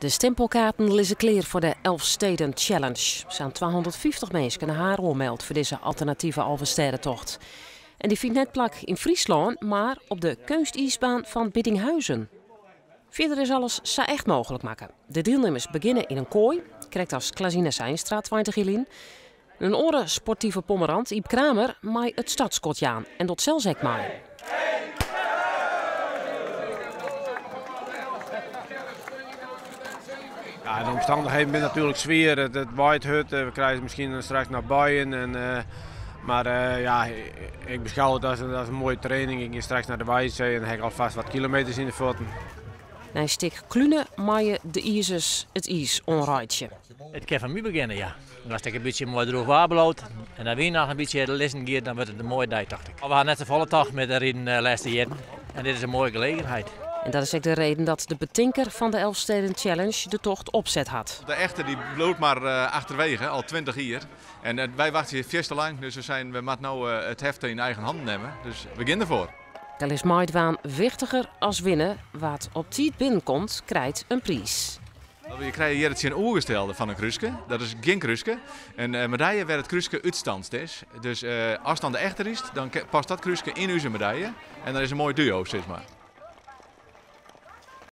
De stimpelkaarten lizze klear foar de Elfsteden Challenge. Sa'n 250 minsken ha har oanmeld foar dizze alternative Alvestêdetocht. En dy fynt net plak yn Fryslân, mar op de keunstiisbaan fan Biddinghuizen. Fierder is alles sa echt mooglik makke. De dielnimmers begjinne yn in koai, krekt as Klazina Seinstra 20 jier lyn. In oare sportive pommerant, Yep Kramer, mei it startskot jaan en docht sels ek mei. Ja, de omstandigheden binne natuerlik swier. It waait hurd, we krije miskien straks noch buien. En, mar ja, ik beskou it as in moaie training. Ik gean straks nei de Waadsee en dan ha ik alfêst wat kilometers yn de fuotten. Nei in stik klune meie de izers it iis oanreitsje. It kin fan my begjinne, ja. En as it ek in bytsje moai droech waar bliuwt en de wyn noch in bytsje lizzen giet, dan wurdt it in moaie dei, tocht ik. We ha net safolle tocht mear te riden de lêste jierren en dit is in moaie gelegenheid. En dat is ek de reden dat de betinker fan de Elfsteden Challenge de tocht opset hat. De echte dy bliuwt mar achterwege, al 20 jier. En wy wachtsje fierste lang, dus we seinen we moatte no it heft yn eigen hannen nimme. Dus we gean derfoar. Al is meidwaan wichtiger as winne, wa't op tiid binnenkomt krijt in priis. Je krije hjir it tsjinoergestelde fan in krúske. Dat is gjin krúske. In medalje wêr it krúske útstanst is. Dus ast dan de echte rydst, dan past dat krúske yn ús medalje. En dan is in moai duo, sis mar.